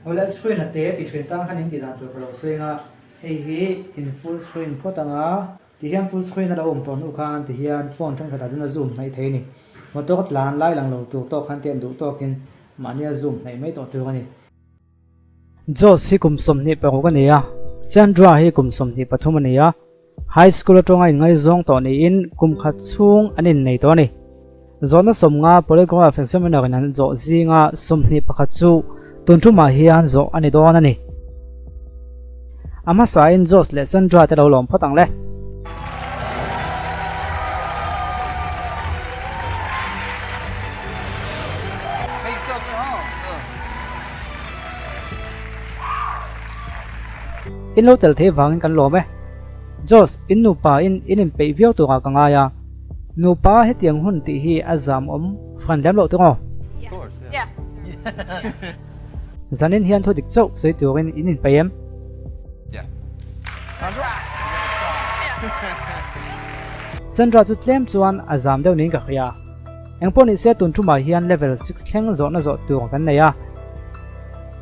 Awle screen a te ti thin tang khan in tih dan tur ka lo sawi anga hei hi in full screen phawt anga ti hian full screen a lo awm tawh hnu khan ti hian phone thenkhat ah chuan a zoom hnaih thei a ni. Motor tlan lai lang lo tur tawk khan te an duh tawkin mahni a zoom hnaih mai tawh tur a ni. Josh hi kum 26 a ni a, Sandra hi kum 23 a ni a. High school atanga inngaizawng tawh niin kum khat chhung an innei tawh a ni. Zawhna 50 polygraph examiner in an zawh zinga 21 chu tun thumah hian zawh a ni dawn a ni. A hmasain Josh leh Sandra te lo lawm phawt ang le. In lo tel thei vangin kan lawm e. Josh, in nupa in in inpeih viau turah ka ngai a. Nupa hetiang hun tih hi a zam awm fran lem loh tung aw. Zanin hian thu dik chauh sawi turin in inpeih em? Sandra chu tlem chuan a zam deuh niin ka hria. Engpawh ni se tun tumah hian level six thleng zawhna zawh tur kan nei a.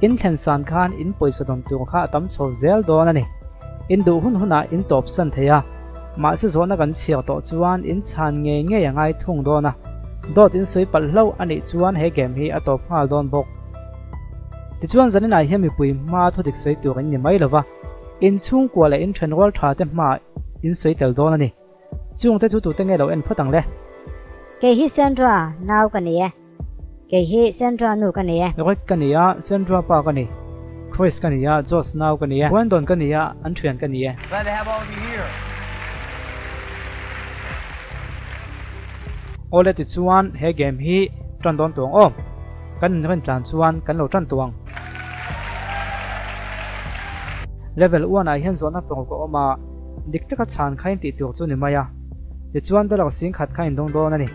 In thlen san khan in pawisa dawn tur kha a tam chho zel dawn a ni. In duh hun hunah in tawp san thei a, mahse zawhna kan chhiar tawh chuan in chhan ngei ngei a ngai thung dawn a. Dawt in sawi palh hlauh a nih chuan he game hi a tawp nghal dawn bawk. Tichuan zaninah hian mipui hma thudik sawi tur in ni mai lova, in chhungkua leh in thenrual tha te hmaah in sawi tel dawn a ni. Chung te chu tute nge lo en phawt ang le? Kei hi Sandra nau ka ni e. Kei hi Sandra nu ka ni e. Rick ka ni a, Sandra pa ka ni. Chris ka ni a, Josh nau ka ni e. Brandon ka ni a, an thian ka ni e. Glad to have all of you here. Awle tichuan he game hi tan dawn tuang aw. Kan inrin tlan chuan kan lo tan tuang. Level one ah hian zawhna paruk a awm a. Dik taka chhan kha in tih tur chu ni mai a, tichuan dollar 10,000 kha in dawng dawn a ni.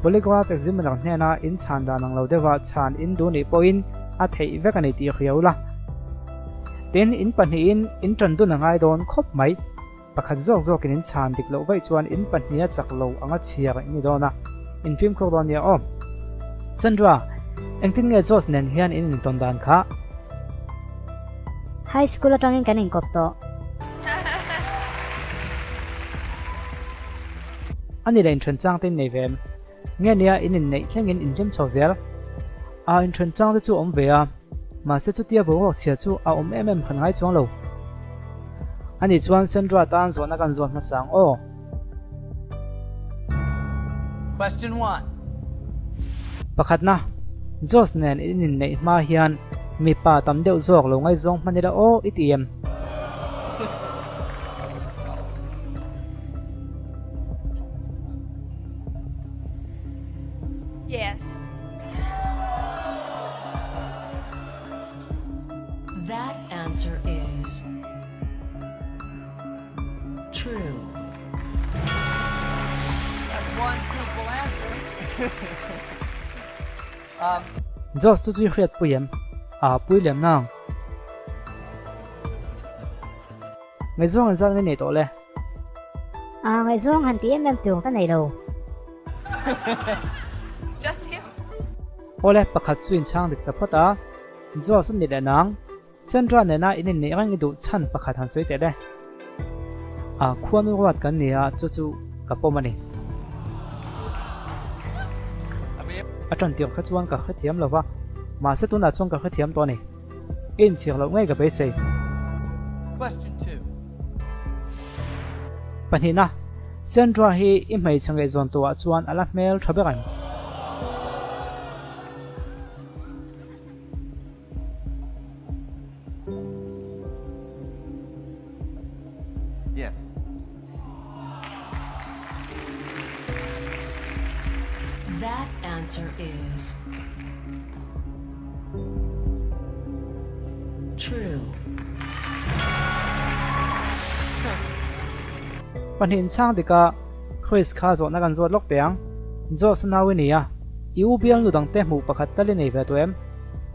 Polygraph examiner hnena in chhan dan ang lo deuha chhan in duh nih pawhin a theih vek a ni tih hriau la. Tin, in pahnihin in tan dun a ngai dawn khawp mai. Pakhat zawk zawkin in chhan dik loh vaih chuan in pahniha chak lo anga chhiar in ni dawn a, in fimkhur dawn nia aw. Sandra, engtin nge Josh nen hian in intawn dan kha? High school atangin kan inkawp tawh. A ni leh inthen chang te in nei ve em? Nge nia in inneih thlengin in hlim chho zel? A inthen chang te chu a awm ve a, mahse chutia boruak chhia chu a awm em em han ngai chuang lo. A nih chuan Sandra tan zawhna kan zawt hmasa ang aw. Question one. Pakhatna, Josh nen in inneih hma hian mipa tam deuh zawk lo ngaihzawng hman ila aw i ti em? Yes. That answer is True. That's one truthful answer. um. Josh chu chui hriat pui em? A pui lem nang. Ngaihzawng an zat nge nei tawh le? A ngaihzawng han ti em em tur ka nei lo. Just him. Awle, pakhat chu inchhang dik ta phawt a. Josh a ni leh nang. Sandra nena in inneih reng i duh chhan pakhat han sawi teh le. A khuanu ruat kan ni a, chu chu ka pawm a ni. A tan tir kha chuan ka hrethiam lo va, mahse tunah chuan ka hrethiam tawh a ni. I inchhir loh ngei ka beisei. Pahnihna, Sandra hi i hmeichhe ngaihzawn tuah chuan a la hmel tha ber em? Yes. That answer is true. Pahnih inchhang dika Chris kha zawhna kan zawt lawk teh ang. Josh a nau i ni a, i u bialnu dangte hmuh pakhat tal i nei ve tawh em?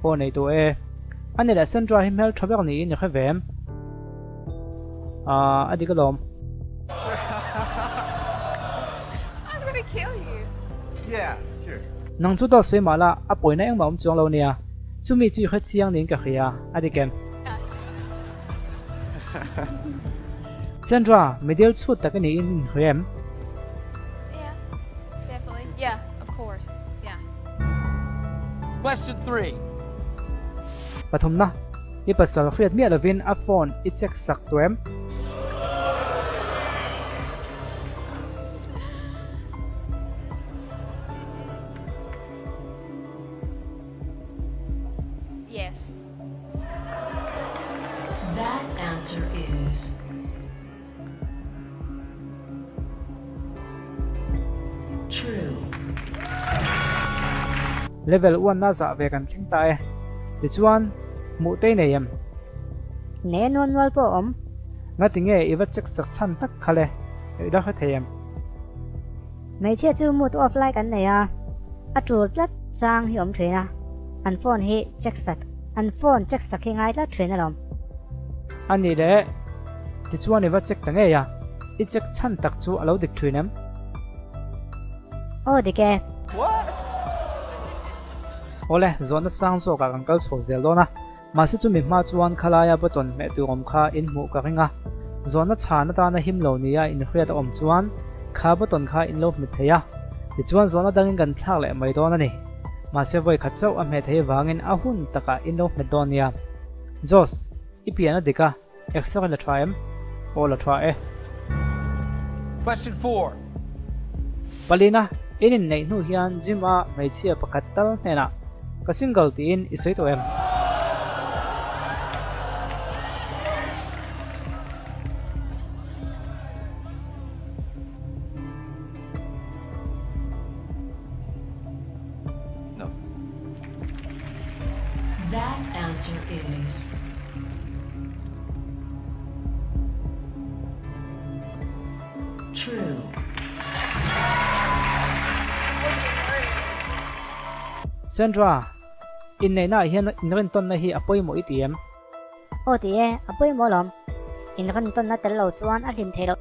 Aw nei tawh e. A ni leh Sandra hi hmel tha ber niin i hre ve em? Aaa a dik alawm. I'm gonna kill you. Yeah, sure. Nang chu dawt sawi mah la, a pawina engmah awm chuang lo nia. Chumi chu i hre chiang niin ka hria, a dik em? Sandra, Midel chhut tak i niin in hria em? Pathumna, I pasal hriat miah lovin a phone i check sak tawh em? Yes. That answer is true. Level one na zah ve kan thleng ta e. Tichuan, hmuh te i nei em? Nei a nual nual pawh a awm. Ngati nge i va check sak chhan tak kha le? I la hre thei em? Hmeichhia chu mood off lai kan nei a, a tul tlat chang hi awm thin a, an phone hi check sak, an phone check sak hi ngai tlat thin alawm. A nih leh, tichuan i va check ta ngei a, i check chhan tak chu a lo dik thin em? Aw dik e. Awle, zawhna sang zawkah kan kal chho zel dawn a. Mahse chumi hma chuan khalaia button hmeh tur awm kha in hmuh ka ring a, zawhna chhan atana him lo nia inhriat a awm chuan kha button kha in lo hmet thei a, tichuan zawhna dangin kan thlak leh mai dawn a ni. Mahse vawi khat chauh a hmeh thei vangin a hun takah in lo hmet dawn nia. Josh, i pian a dik a, exer la tha em? Aw la tha e. Question 4. Palina, in inneih hnu hian gym a hmeichhia pakhat tal hnenah ka single tiin i sawi tawh em? No. That answer is True. Sandra, inneihna ah hian inrintawnna hi a pawimawh i ti em? Aw ti e, a pawimawh alawm. Inrintawnna tel lo chuan a hlim thei loh.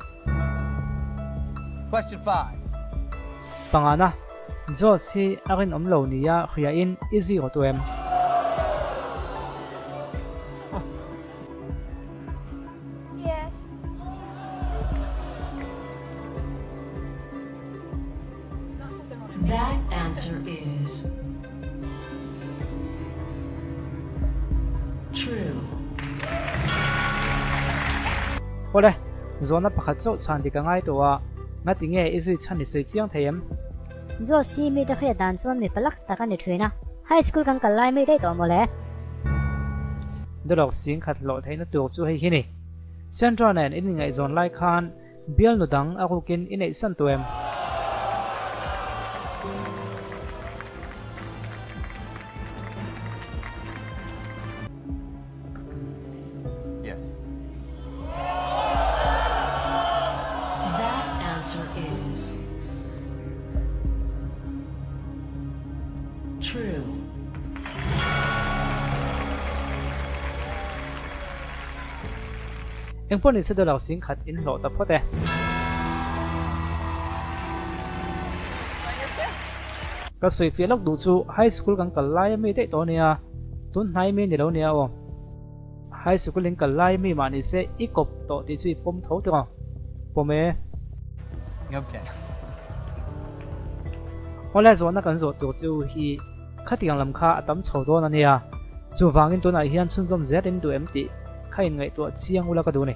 Question 5. Pangana, Josh hi a rinawm lo nia hriain i zui rawh tu em? Yes. Not something I wanna That answer is true. Awle, zawhna pakhat chauh chhan dik a ngai tawh a, ngati nge i zui chhan i sawi chiang thei em? Josh hi mite hriat dan chuan mipa lak tak a ni thin a, high school kan kal lai mai daih tawh mawle. Dawlawk sing khat hlawh theihna tur chu hei hi ni. Sandra nen in inngaihzawn lai khan bialnu dang a rukin i neihsan tawh em? Yes. That answer is true. Engpawh ni se dawlak sing khat in hlawh ta phawt e. Ka sawi fiah lawk duh chu high school kan kal lai ami daih tawh ania, tun hnai mi ni lo nia aw. High school in kal lai mi mah ni se i kawp tawh tih chu i pawm tho tawh ang. Pawm e. Awle zawhna kan zawh tur chu hi khatiang lam kha a tam chho dawn ania, chuvangin tunah hian chhunzawm zel in duh em tih kha in ngaihtuah chiang ula ka duh ni.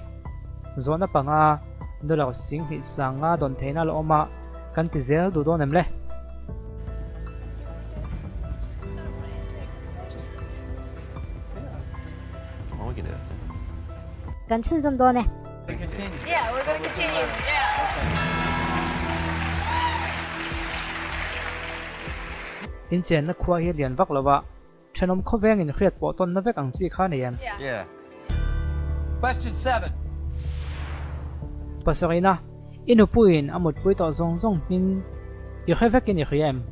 Zawhna panga dollar singhnih sanga dawn theihna la awm a. Kan ti zel duh dawn em le? Kan chhunzawm dawn e. Inchenna khua hi a lian vak lo a, thenawm khawveng inhriat pawh tawnna vek ang chi kha a nei em? Question 7. Pasarihna, I nupuiin a mutpui tawh zawng zawng hming i hre vekin i hria em?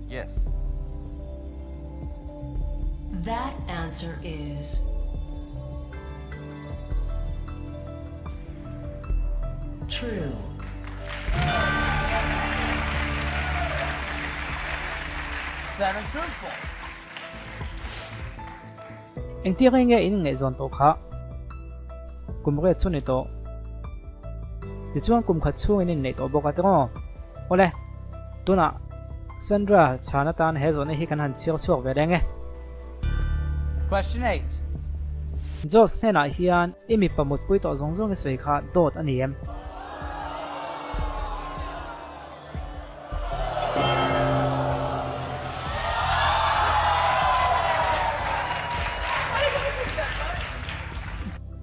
Yes. That answer is. True. 7 truthful. Engtiang nge in ngaihzawn tawh kha? Kum riat chu ni tawh. Tichuan kum khat chhungin in inneih tawh bawk a tiraw? Awle, tunah Sandra chhan atan he zawhna hi kan han chhiar chhuak ve reng e. Question 8. Josh hnenah hian i mipa mutpui tawh zawng zawng i sawi kha dawt a ni em?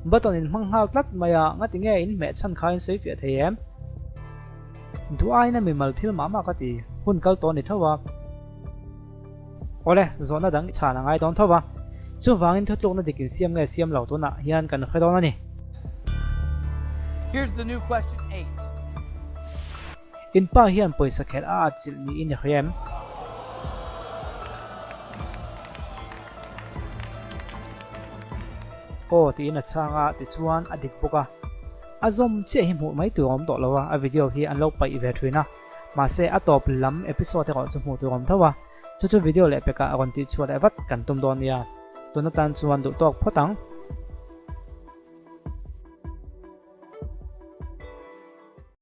Button in hmang nghal tlat mai a, ngati nge in hmeh chhan kha in sawi fiah thei em? Duh aiin a mimal thil mah mah ka ti, hun kal tawh a ni tho a. Awle, zawhna dang i chhan a ngai dawn tho a, chuvangin thutlukna dik in siam nge siam lo tunah hian kan hre dawn a ni. Here's the new question 8. In pa hian pawisa khelh a atchilh niin i hria em? Aw tiin a chhang a, tichuan a dik bawk a. A zawm chiah hi hmuh mai tur a awm tawh lo a, a video hi an lo paih ve thin a. Mahse a tawp lam episode erawh chu hmuh tur a awm tho a, chu chu video leh pekah a rawn tihchhuah leh vat kan tum dawn nia. Tun atan chuan duh tawk phawt ang.